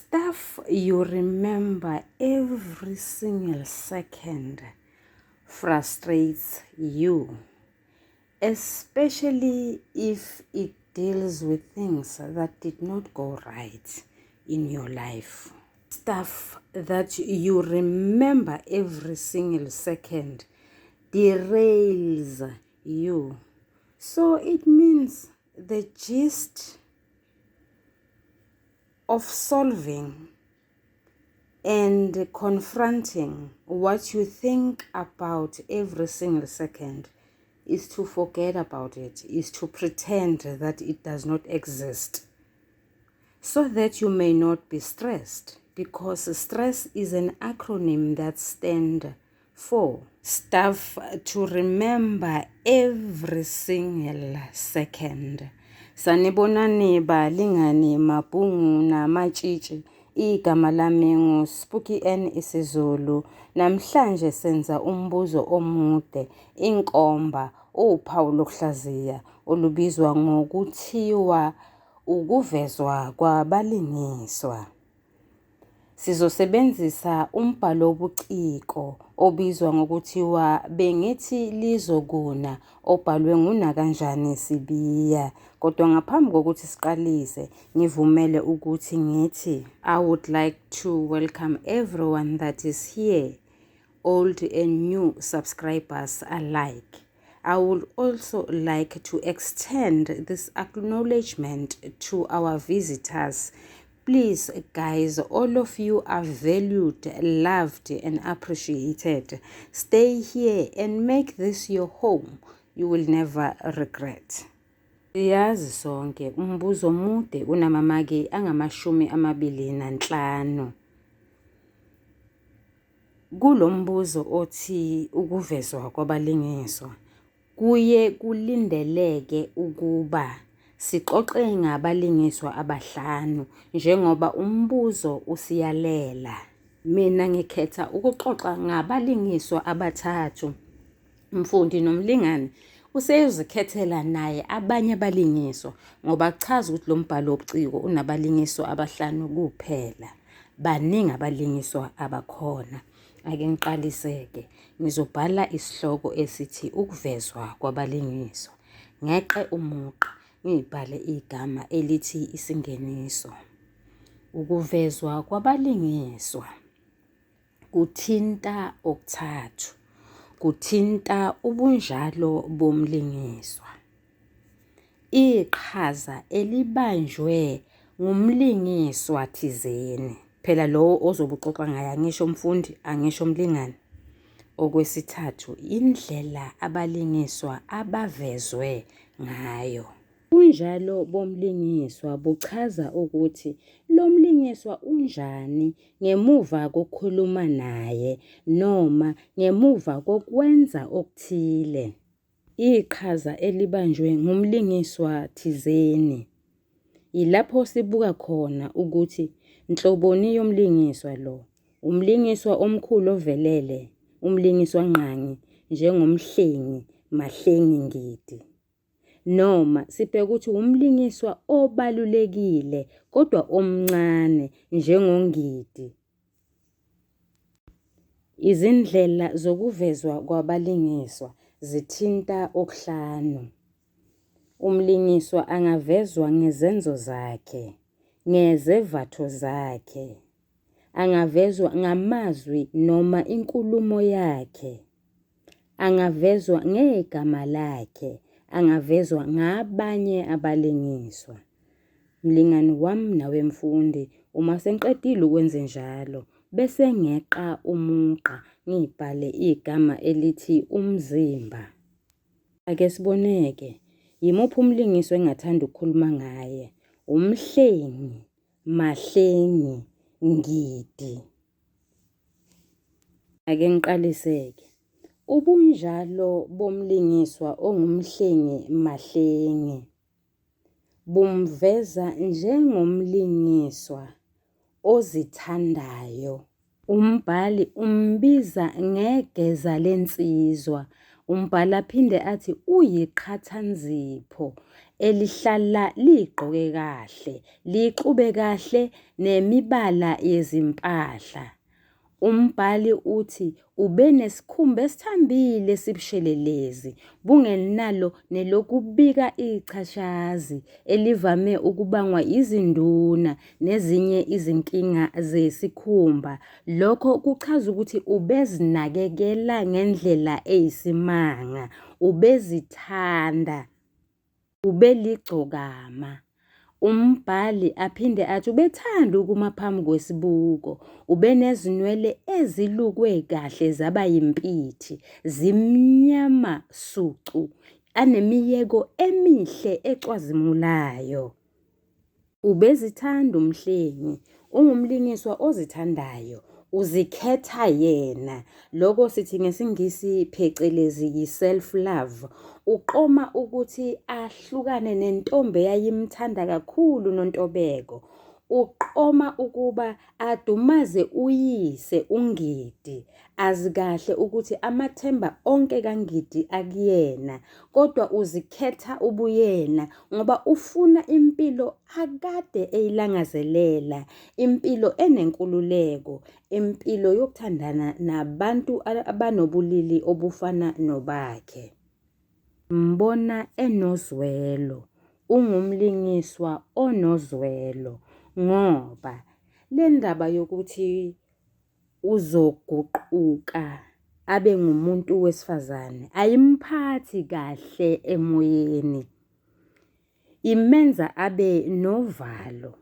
Stuff you remember every single second frustrates you, especially if it deals with things that did not go right in your life. Stuff that you remember every single second derails you. So it means the gist of solving and confronting what you think about every single second is to forget about it, is to pretend that it does not exist, so that you may not be stressed, because stress is an acronym that stands for stuff to remember every single second. Sanibonani balingani mabhungu namatshitshi. Igama lami nguSpooky N isiZulu. Namhlanje senza umbuzo omude, inkomba, uphawu lokuhlaziya olubizwa ngokuthiwa ukuvezwa kwabalingiswa. Sizosebenzisa umbhalo wobuciko obizwa ngokuthiwa Bengithi Lizokuna obhalwe nguNakanjani Sibiya. Kodwa ngaphambi kokuthi siqalise, ngivumele ukuthi ngithi I would like to welcome everyone that is here, old and new subscribers alike. I would also like to extend this acknowledgement to our visitors. Please, guys, all of you are valued, loved, and appreciated. Stay here and make this your home. You will never regret. Siyazi sonke umbuzo omude unamamaki angu-25. Kulo mbuzo othi ukuvezwa kwabalingiswa, kuye kulindeleke ukuba sixoxe ngabalingiswa abahlanu njengoba umbuzo usiyalela. Mina ngikhetha ukuxoxa ngabalingiswa abathathu. Mfundi nomlingani useyozikhethela naye abanye abalingiswa ngoba kuchaza ukuthi lo mbhalo wobuciko unabalingiswa abahlanu kuphela. Baningi abalingiswa abakhona. Ake ngiqalise-ke. Ngizobhala isihloko esithi ukuvezwa kwabalingiswa. Ngeqe umugqa ngibhale igama elithi isingeniso. Ukuvezwa kwabalingiswa kuthinta okuthathu. Kuthinta ubunjalo bomlingiswa. Iqhaza elibanjwe ngumlingiswa thizeni. Phela lowo ozobe uxoxa ngaye angisho mfundi, angisho mlingani. Okwesithathu, indlela abalingiswa abavezwe ngayo. Ubunjalo bomlingiswa buchaza ukuthi lo mlingiswa unjani ngemuva kokukhuluma naye noma ngemuva kokwenza okuthile. Iqhaza elibanjwe ngumlingiswa thizeni. Yilapho sibuka khona ukuthi nhloboni yomlingiswa lo. Umlingiswa omkhulu ovelele, umlingiswa ngqangi njengoMhlengi Mahlengi Ngidi. Noma sibheke ukuthi umlingiswa obalulekile kodwa omncane njengoNgidi. Izindlela zokuvezwa kwabalingiswa zithinta okuhlanu. Umlingiswa angavezwa ngezenzo zakhe, ngezevatho zakhe. Angavezwa ngamazwi noma inkulumo yakhe. Angavezwa ngegama lakhe, angavezwa ngabanye abalingiswa. Mlingani wami nawe mfundi, uma sengiqedile ukwenzenjalo, bese ngeqa umugqa ngibhale igama elithi umzimba. Ake siboneke, yimuphi umlingiswa engingathanda ukukhuluma ngaye? Umhlengi Mahlengi Ngidi. Ake ngiqalise-ke. Ubunjalo bomlingiswa onguMhlengi Mahlengi bumveza njengomlingiswa ozithandayo. Umbhali umbiza ngegeza lensizwa. Umbhali aphinde athi uyiqhathanzipho elihlala ligqoke kahle, lixube kahle nemibala yezimpahla. Umbhali uthi ubenesikhumba esithambile esibushelelezi, bungenalo nelokubika ichashazi elivame ukubangwa izinduna nezinye izinkinga zesikhumba. Lokho kuchaza ukuthi ubezinakekela ngendlela eyisimanga, ubezithanda. Ubeligcokama. Umbhali aphinde athi ubethanda ukuma phambi kwesibuko. Ubenezinwele ezilukwe kahle zaba yimpithi, zimnyama sucu, anemiyeko emihle ecwazimulayo. Ubezithanda uMhlengi, ungumlingiswa ozithandayo, uzikhetha yena. Loko sithi ngesiNgisi phecelezi yi-self love. Uqoma ukuthi ahlukane nentombi eyayimthanda kakhulu uNontobeko. Uqoma ukuba adumaze uyise uNgidi, azi kahle ukuthi amathemba onke kaNgidi akuyena kodwa uzikhetha ubuyena ngoba ufuna impilo akade eyilangazelela, impilo enenkululeko, impilo yokuthandana nabantu abanobulili obufana nobakhe. Mbona enozwelo, ungumlingiswa onozwelo ngoba le ndaba yokuthi uzoguquka abe ngumuntu wesifazane ayimphathi kahle emoyeni, imenza abe novalo.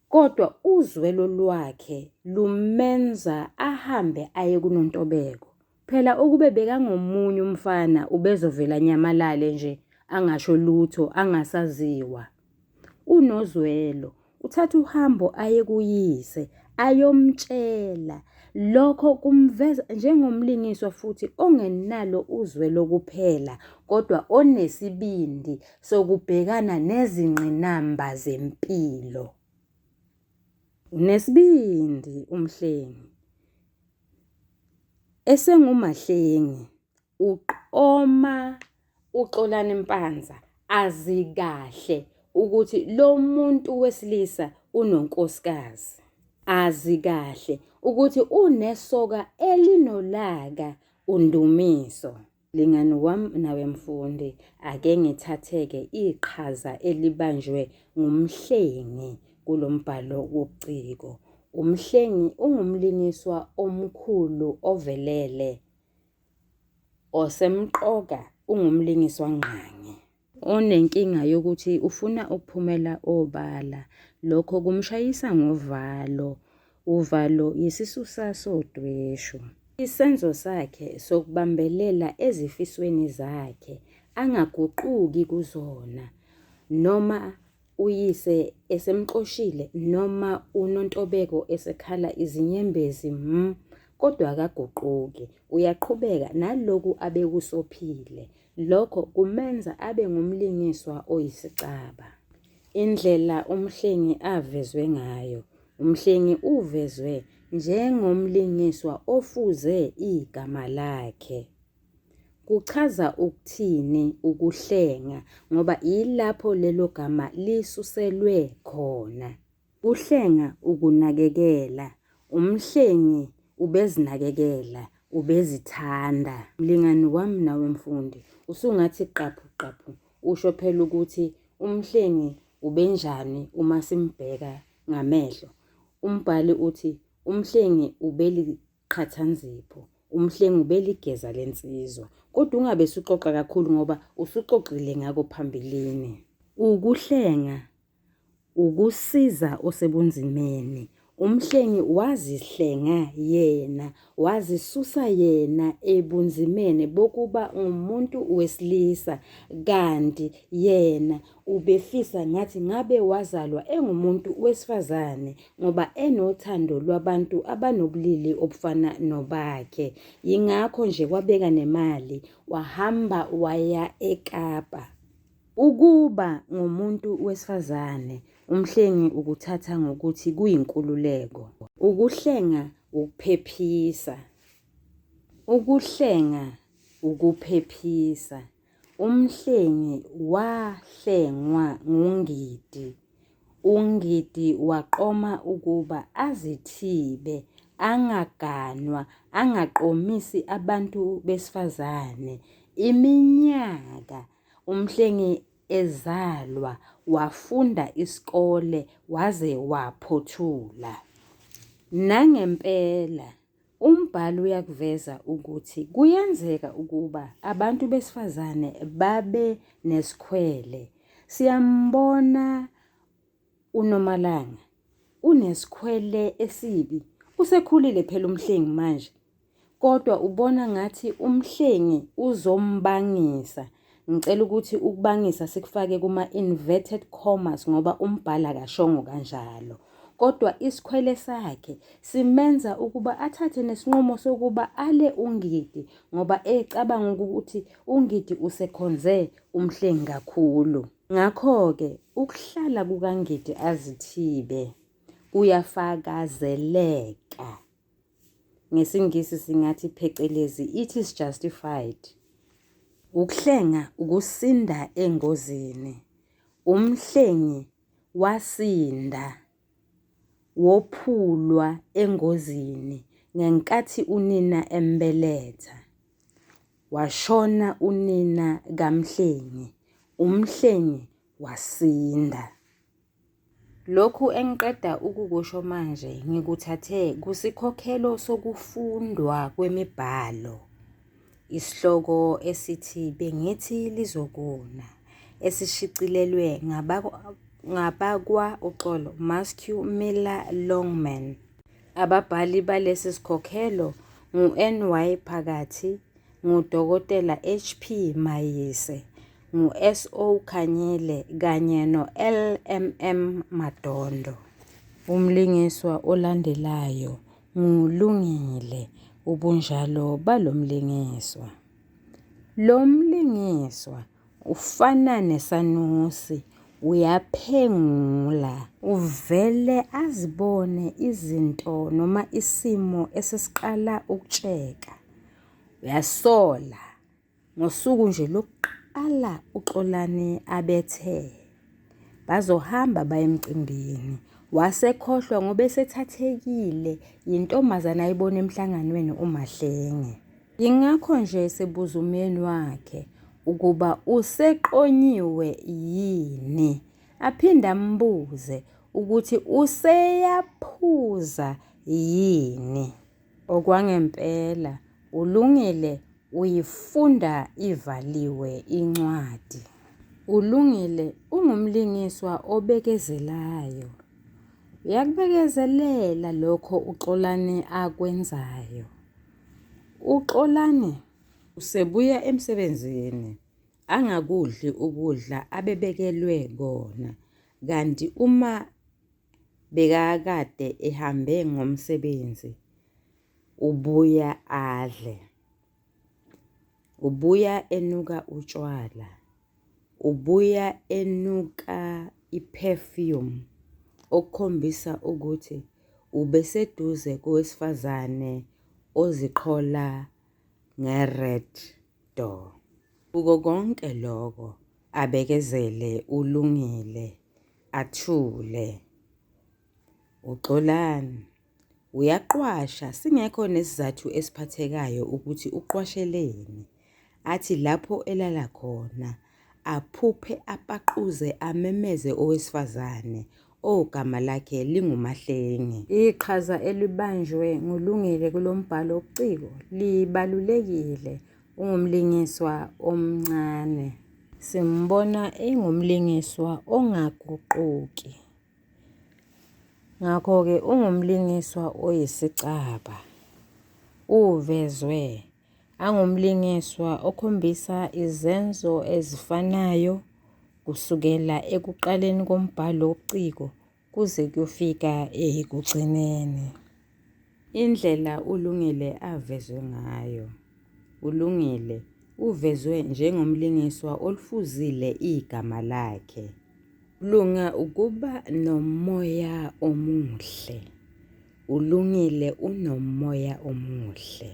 Kodwa uzwelo lwakhe lumenza ahambe aye kuNontobeko. Phela ukube bekangomunye umfana ubezovele anyamalale nje angasho lutho angasaziwa. Unozwelo, uthatha uhambo aye kuyise ayomtshela. Lokho kumveza njengomlingiswa futhi ongenalo uzwelo kuphela kodwa onesibindi sokubhekana nezingqinamba zempilo. Unesibindi uMhlengi. EsenguMahlengi uqoma uXolani Mpanza azi kahle ukuthi lo muntu wesilisa unonkosikazi. Azi kahle ukuthi unesoka elinolaka uNdumiso. Mlingani wam nawe mfundi, ake ngithatheke iqhaza elibanjwe nguMhlengi kulo mbhalo wobuciko. UMhlengi ungumlingiswa omkhulu ovelele, osemqoka ungumlingiswa ngqangi. Unenkinga yokuthi ufuna ukuphumela obala, lokho kumshayisa ngovalo. Uvalo yisisusa sodweshu. Isenzo sakhe sokubambelela ezifisweni zakhe angaguquki kuzona noma uyise esemxoshile noma uNontobeko esekhala izinyembezi kodwa akaguquki, uyaqhubeka naloku abekusophile. Lokho kumenza abe ngumlingiswa oyisicaba. Indlela uMhlengi avezwe ngayo. UMhlengi uvezwe njengomlingiswa ofuze igama lakhe. Kuchaza ukuthini ukuhlenga ngoba yilapho lelo gama lisuselwe khona. Kuhlenga ukunakekela. Umhlengi ubezinakekela, ubezithanda. Mlingani wami nawe mfundi, usungathi qaphu qaphu usho phela ukuthi umhlengi ubenjani uma simbheka ngamehlo. Umbhali uthi umhlengi ubeliqhathanzipho, umhlengi ubeligeza lensizwa. Kodwa ungabe usuxoxa kakhulu ngoba usuxoxile ngako phambilini. Ukuhlenga Ukusiza osebunzimeni. UMhlengi wazihlenga yena, wazisusa yena ebunzimeni bokuba ngumuntu wesilisa, kanti yena ubefisa ngathi ngabe wazalwa engumuntu wesifazane ngoba enothando lwabantu abanobulili obufana nobakhe. Yingakho nje wabeka nemali wahamba waya eKapa. Ukuba ngumuntu wesifazane, uMhlengi ukuthatha ngokuthi kuyinkululeko. Ukuhlenga ukuphephisa. Ukuhlenga ukuphephisa. UMhlengi wahlengwa nguNgidi. UNgidi waqoma ukuba azithibe, angaganwa, angaqomisi abantu besifazane. Iminyaka uMhlengi ezalwa wafunda isikole waze waphothula. Nangempela umbhali uyakuveza ukuthi kuyenzeka ukuba abantu besifazane babe nesikhwele. Siyambona uNomalanga unesikhwele esibi. Usekhulile phela uMhlengi manje. Kodwa ubona ngathi uMhlengi uzombangisa. Ngicela ukuthi ukubangisa sikufake kuma-inverted commas ngoba umbhali akashongo kanjalo. Kodwa isikhwele sakhe simenza ukuba athathe nesinqumo sokuba ale uNgidi ngoba ecabanga ukuthi uNgidi usekhonze uMhlengi kakhulu. Ngakho-ke ukuhlala kukaNgidi azithibe kuyafakazeleka. NgesiNgisi singathi phecelezi it is justified. Ukuhlenga ukusinda engozini. Umhlengi wasinda wophulwa engozini ngenkathi unina embeletha. Washona unina kaMhlengi, uMhlengi wasinda. Lokhu engiqeda ukukusho manje ngikuthathe kusikhokhelo sokufundwa kwemibhalo. Isihloko esithi Bengithi Lizokuna esishicilelwe ngabakwa uxolo Maskew Miller Longman. Ababhali balesi sikhokhelo ngu-NY Phakathi, nguDokotela HP Mayise, ngu-SO Khanyile kanye no-LMM Madondo. Umlingiswa olandelayo nguLungile, ubunjalo balo mlingiswa. Lo mlingiswa ufana nesanusi, uyaphengula. Uvele azibone izinto noma isimo esesiqala ukutsheka. Uyasola Ngosuku nje lokuqala uXolani abethe bazohamba baye emcimbini wasekhohlwa ngoba esethathekile yintombazane ayibona emhlanganweni uMahlenge. Yingakho nje esebuza umyeni wakhe ukuba useqonyiwe yini, aphinde ambuze ukuthi useyaphuza yini. Okwangempela uLungile uyifunda ivaliwe incwadi. ULungile ungumlingiswa obekezelayo. Uyakubekezelela lokho uXolani akwenzayo. UXolani usebuya emsebenzini angakudli ukudla abebekelwe kona kanti uma Bekakade ehambe ngomsebenzi, ubuya adle. Ubuya enuka utshwala, ubuya enuka i-perfume okukhombisa ukuthi ubeseduze kowesifazane oziqhola nge-red door. Kuko konke loko abekezele uLungile athule. UXolani uyaqwasha singekho nesizathu esiphathekayo ukuthi uqwasheleni. Athi lapho elala khona aphuphe apaquze amemeze owesifazane ogama lakhe linguMahlengi. Iqhaza elibanjwe nguLungile kulo mbhalo wobuciko libalulekile. Ungumlingiswa omncane. Simbona engumlingiswa ongaguquki. Ngakho-ke ungumlingiswa oyisicaba. Uvezwe angumlingiswa okhombisa izenzo ezifanayo kusukela ekuqaleni kombhalo wobuciko kuze kuyofika ekugcineni. Indlela uLungile avezwe ngayo. ULungile uvezwe njengomlingiswa olifuzile igama lakhe. Lunga ukuba nomoya omuhle. ULungile unomoya omuhle.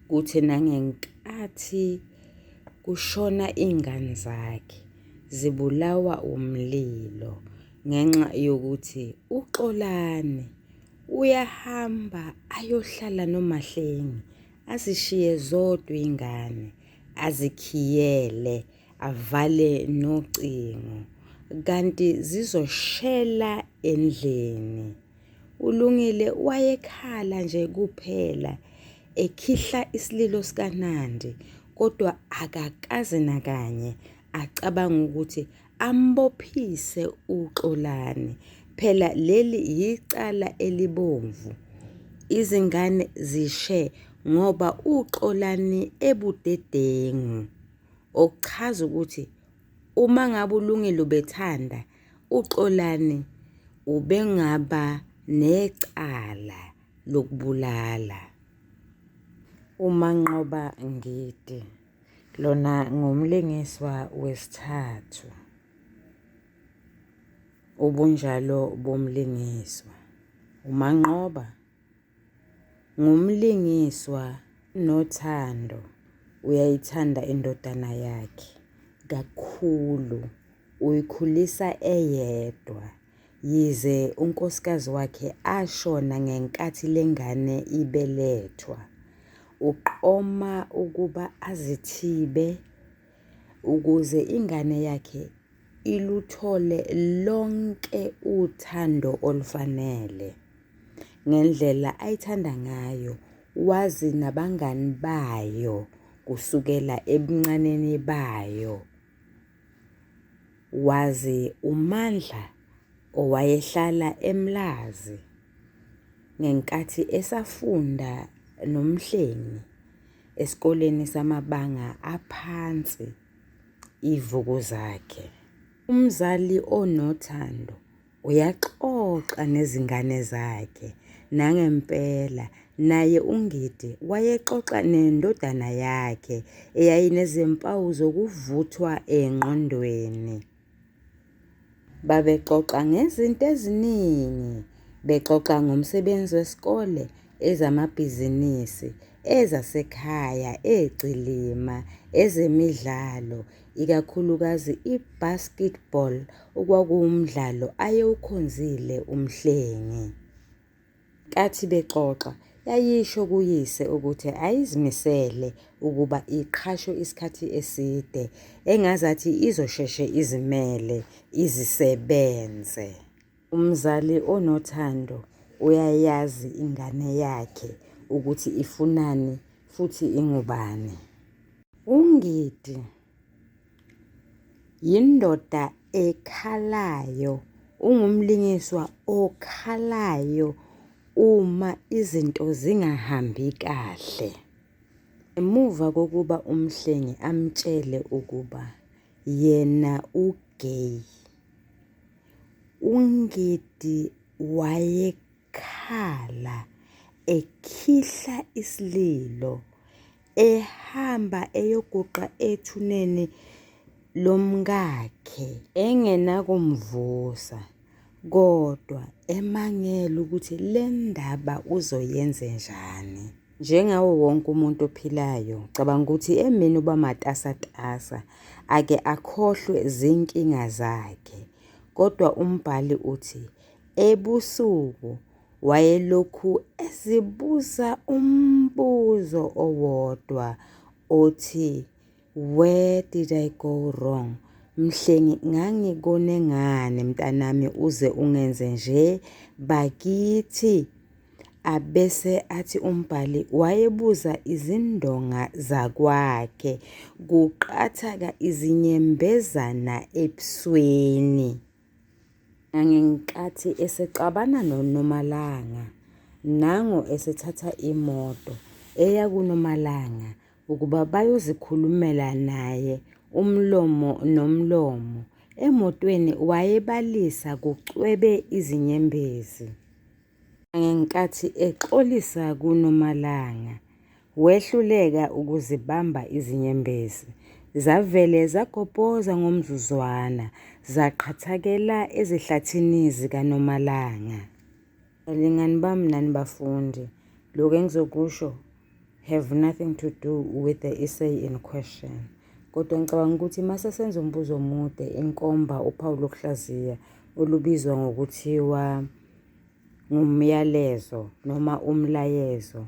Kuthi nangenkathi kushona iy'ngane zakhe zibulawa umlilo ngenxa yokuthi uXolani uyahamba ayohlala noMahlengi azishiye zodwa iy'ngane azikhiyele avale nocingo kanti zizoshela endlini. ULungile wayekhala nje kuphela ekhihla isililo sikaNandi kodwa akakaze nakanye acabanga ukuthi ambophise uXolani. Phela leli yicala elibomvu. Izingane zishe ngoba uXolani ebudedengu. Okuchaza ukuthi uma ngabe uLungile ubethanda uXolani ubengaba necala lokubulala. UManqoba Ngidi lona ngumlingiswa wesithathu. Ubunjalo bomlingiswa. UManqoba Ngumlingiswa nothando, uyayithanda indodana yakhe kakhulu, uyikhulisa eyedwa yize unkosikazi wakhe ashona ngenkathi le ngane ibelethwa. Uqoma ukuba azithibe ukuze ingane yakhe iluthole lonke uthando olufanele. Ngendlela ayithanda ngayo, wazi nabangani bayo kusukela ebuncaneni bayo. Wazi uMandla owayehlala eMlazi ngenkathi esafunda noMhlengi esikoleni samabanga aphansi iVukuzakhe. Umzali onothando Uyaxoxa nezingane zakhe. Nangempela naye uNgidi wayexoxa nendodana yakhe eyayinezimpawu zokuvuthwa engqondweni. Babexoxa ngezinto eziningi, bexoxa ngomsebenzi wesikole, ezamabhizinisi, ezasekhaya, egcilima, ezemidlalo, ikakhulukazi i-basketball okwakuwumdlalo ayewukhonzile uMhlengi. Nkathi bexoxa, yayisho kuyise ukuthi ayizimisele ukuba iqhashwe isikhathi eside, engazathi izosheshe izimele, izisebenze. Umzali onothando uyayazi ingane yakhe ukuthi ifunani futhi ingubani. UNgidi yindoda ekhalayo, ungumlingiswa okhalayo uma izinto zingahambi kahle. Ngemuva kokuba uMhlengi amtshele ukuba yena u-gay, uNgidi wayekhala ekhihla isililo ehamba eyoguqa ethuneni lomkakhe engenakumvusa kodwa emangele ukuthi le ndaba uzoyenzenjani. Njengawo wonke umuntu ophilayo, cabanga ukuthi emini uba matasatasa ake akhohlwe zinkinga zakhe. Kodwa umbhali uthi ebusuku wayelokhu ezibuza umbuzo owodwa othi where did I go wrong? Mhlengi ngangikone ngani mntanami uze ungenze nje bakithi? Abese athi umbhali wayebuza izindonga zakwakhe kuqathaka izinyembezana ebusweni. Nangenkathi esexabana noNomalanga, nango esethatha imoto eya kuNomalanga ukuba bayozikhulumela naye umlomo nomlomo. Emotweni wayebalisa kucwebe izinyembezi. Ngenkathi exolisa kuNomalanga, wehluleka ukuzibamba izinyembezi. Zavele zagobhoza ngomzuzwana, zaqhathakela ezihlathini zikaNomalanga. Balingani bami nani bafundi, lokhu engizokusho have nothing to do with the essay in question. Kodwa ngicabanga ukuthi uma sesenza umbuzo omude, inkomba uphawu lokuhlaziya olubizwa ngokuthiwa ngumyalezo noma umlayezo.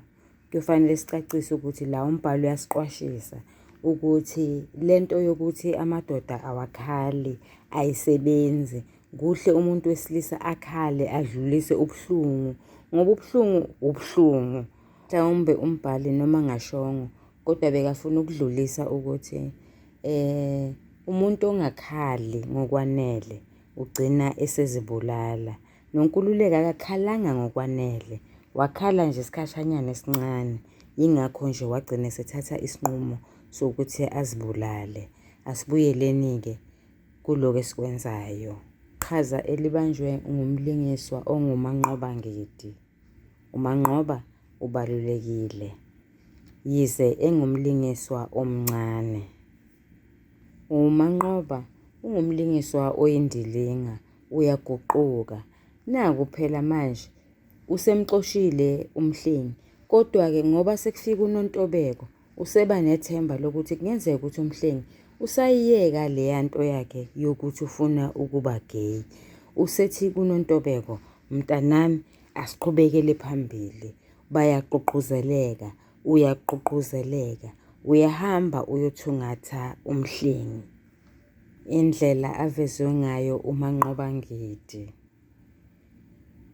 Kuyofanele sicacise ukuthi la umbhalo uyasiqwashisa ukuthi le nto yokuthi amadoda awakhali ayisebenzi. Kuhle umuntu wesilisa akhale adlulise ubuhlungu ngoba ubuhlungu ubuhlungu. Mhlawumbe umbhali noma ngashongo kodwa bekafuna ukudlulisa ukuthi eh umuntu ongakhali ngokwanele ugcina esezibulala. Nonkululeko akakhalanga ngokwanele, wakhala nje isikhashanyana esincane, yingakho nje wagcina esethatha isinqumo sokuthi azibulale. Asibuyeleni-ke kulokhu esikwenzayo. Qhaza elibanjwe ngumlingiswa onguManqoba Ngidi. UManqoba ubalulekile, yize engumlingiswa omncane. UManqoba ungumlingiswa oyindilinga, uyaguquka. Naku phela manje usemxoshile uMhlengi kodwa-ke ngoba sekufika uNontobeko useba nethemba lokuthi kungenzeka ukuthi uMhlengi usayiyeka leya nto yakhe yokuthi ufuna ukuba gay. Usethi kuNontobeko, mntanami asiqhubekele phambili. Bayagqugquzeleka, uyagqugquzeleka, uyahamba uyothungatha uMhlengi. Indlela avezwe ngayo uManqoba Ngidi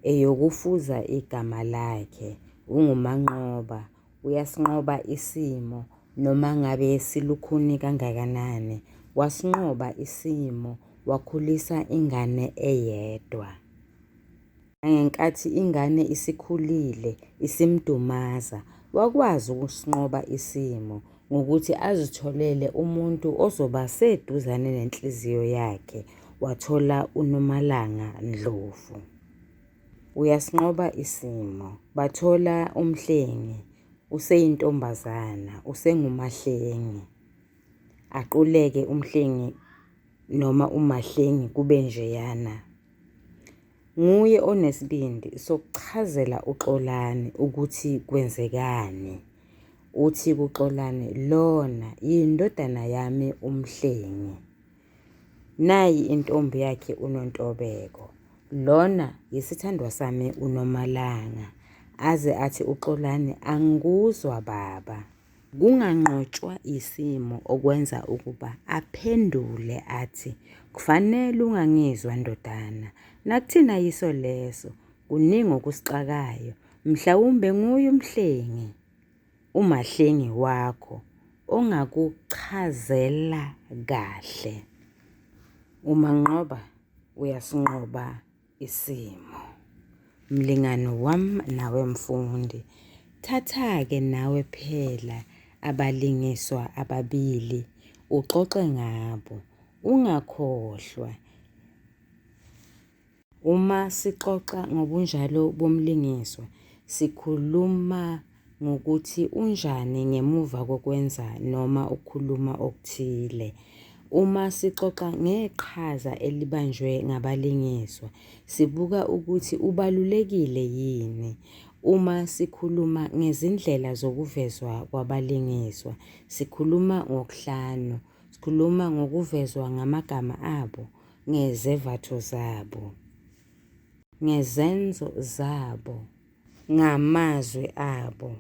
eyokufuza igama lakhe unguManqoba uyasinqoba isimo noma ngabe silukhuni kangakanani wasinqoba isimo wakhulisa ingane eyedwa. Nangenkathi ingane isikhulile isimdumaza, wakwazi ukusinqoba isimo ngokuthi azitholele umuntu ozoba seduzane nenhliziyo yakhe, wathola uNomalanga Ndlovu. Uyasinqoba isimo, bathola uMhlengi, useyintombazana, usenguMahlengi. Aquleke uMhlengi noma uMahlengi kube njeyana. Nguye onesibindi sokuchazela uXolani ukuthi kwenzekani. Uthi kuXolani, lona yindodana yami uMhlengi. Nayi intombi yakhe uNontobeko. Lona yisithandwa sami uNomalanga. Aze athi uXolani, angikuzwa baba. Kunganqotshwa yisimo okwenza ukuba aphendule athi, Kufanele ungangizwa ndodana. Nakuthina yiso leso, kuningi okusixakayo. Mhlawumbe nguye uMhlengi, uMahlengi wakho ongakuchazela kahle. Umanqoba uyasinqoba isimo. Mlingani wam nawe mfundi, thatha-ke nawe phela abalingiswa ababili uxoxe ngabo. Ungakhohlwa uma sixoxa ngobunjalo bomlingiswa sikhuluma ngokuthi unjani ngemuva kokwenza noma ukukhuluma okuthile. Uma sixoxa ngeqhaza elibanjwe ngabalingiswa, sibuka ukuthi ubalulekile yini. Uma sikhuluma ngezindlela zokuvezwa kwabalingiswa, sikhuluma ngokuhlanu. Sikhuluma ngokuvezwa ngamagama abo, ngezevatho zabo, ngezenzo zabo. Ngamazwi abo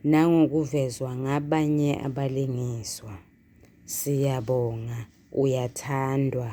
nangokuvezwa ngabanye abalingiswa. Siyabonga, uyathandwa.